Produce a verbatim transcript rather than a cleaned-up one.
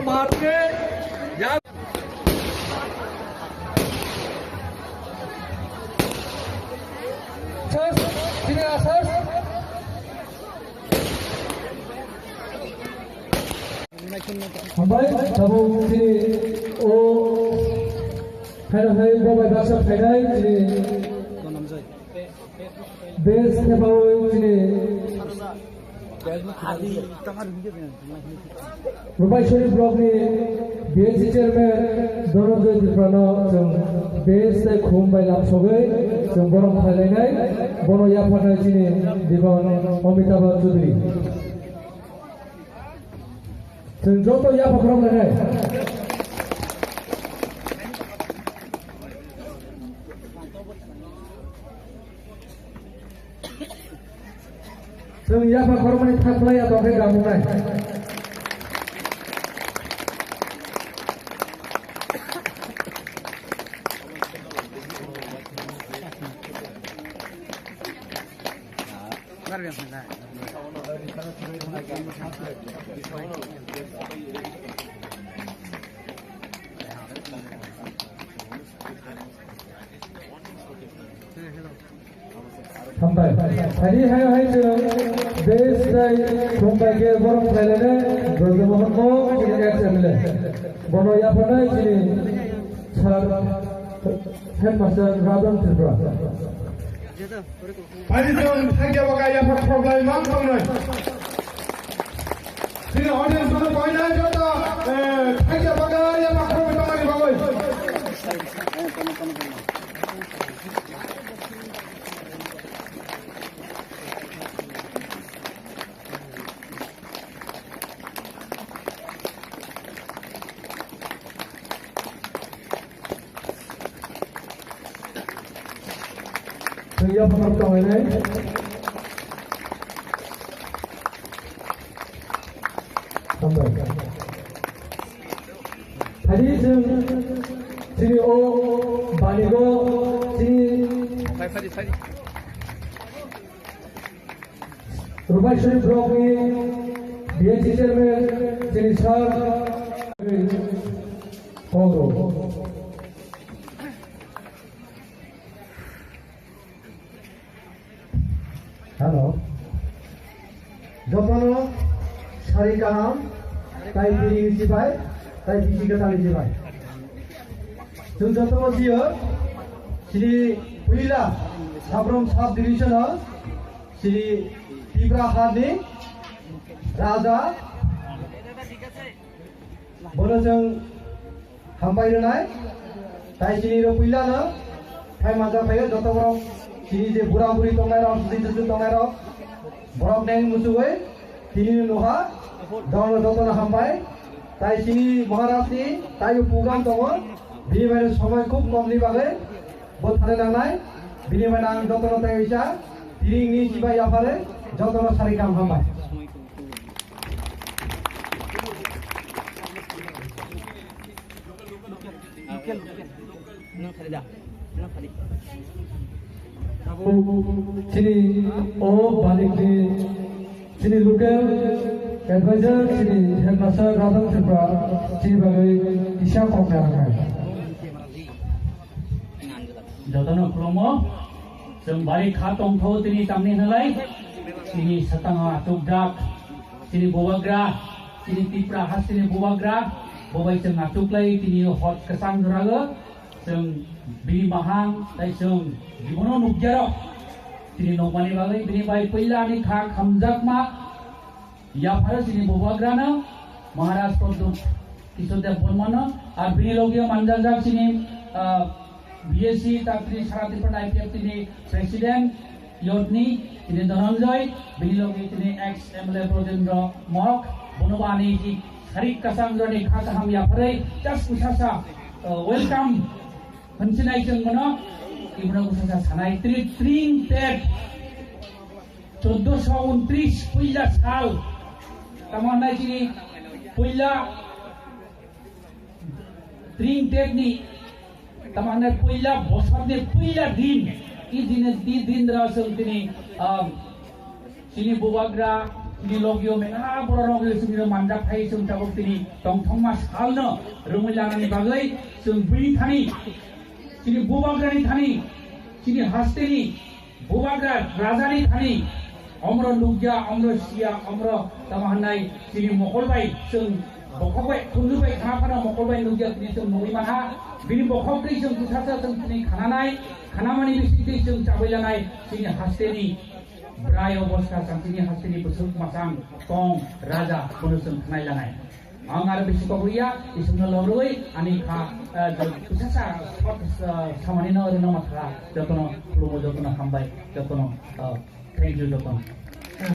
Party ya. Asas, sini asas. Hambai, tabuk sini o, hai hai, bo bai baksa phainai sini. Best khe bawi chini Rupaishwari block ni B N C chairman Dhananjay Tripura no chwng best tei khum bai lamsogwi chwng borom khlainai, bono yapharnai chini dibon Amitabh Chaudhary. Chwng joto yapha khoroknai. Chwng yapha khorokmani thak khlai ya tongkhe gamungnai. Hambai. Hari hai hai chwng best tei khumbai khe borom khlailene Brajmohan Mok chini ex M L A. Bono yapharnai chini sir headmaster Radhan Tripura. Pani jong thangya baga yapha problem mang tongnai. Sini audience bono painai jota, eh, thangya baga yapha problem tongmani bagwi. Chwng yapharok tonglainai. Hambai. Phadi chwng chini o banigo chini Rupaishwari block ni B N C chairman chini sir Hello. Jotono sari kaham, tai biri chibai, tai bisi kwtal chibai. Chwng jotono jiyo, chini puila Sabrom sub division o, chini Tipra hani Raja, bono chwng hambai rwnai. Tai chini rok puila no thai manja phaio joto borok chini je bura buri tongnai rok, sujui sujui tongnai rok, borok neng muchugoi tini no noha dono joto no hambai. Tai chini Maharaj ni tai program tongo, bini bai somoi khub kom ni bagwi bo thane nangnai, bini bai ang joto no tai uisa tiring ni chibai yaphare joto no sari kam hambai. Chini o balikni chini local advisor chini headmaster Radhan Tripura chini bagwi kisa kok nangnai. Jotono khulummo, chwng bari kha tongthogo tini tamni hwnlai, tini swkango achukjak, tini bubagra, tini Tipra hasteni bubagra, bo bai chwng achuklai tini hor kwchang jorao, chwng bini bahang, tai chwng jibono nukjarok, tini nukmani bagwi bini bai puila ani kha khamjakma, Yapharo chini bubagrano Maharaj Pradyut Kishore Debbarmano, ar bini loge manjajak chini, ah, B S C, tak tini Sara Tripura I P F T ni President, Yodni, tini Dhananjay, bini loge tini ex M L A Brojendra Mok, bono bo ani ji sarik kasang jani kha kaham yapharwi, just usasa, ah, welcome. Hwnsinai chwng bono, ibono usasa sanai, tri-, tring tet. Chauddosho untris puila sal, tamo hwnai chini puila tring date ni, tamo hwnai puila bosor ni puila din, i din, i din rao chwng tini, um, chini bubagra, Chini logio mela borok logio chini manjak phai chwng tabuk tini tongthokma salno rwngwi lanani bagwi chwng bini thani, chini bubagrani thani, chini hasteni bubagra rajani thani omro nukya, omro siya, omro tamo hwnai chini mokol bai chwng bokhok bai, khunju bai khana phano mokol bai nukya tini chwng nugwi manha. Bini bokhok twi chwng bwsasa chwng tini khananai, khanamani bising twi chwng chabai lanai chini hasteni bwrai obosta chwng tini hasteni bwswk mwchang tong raja bono chwng khanai lanai. Ang aro bisi kok ya, isingno loroi ani kha, eh, bwsasa short, eh, samani no rwna matha jotono khulumo, jotono hambai, jotono, eh, thank you jotono.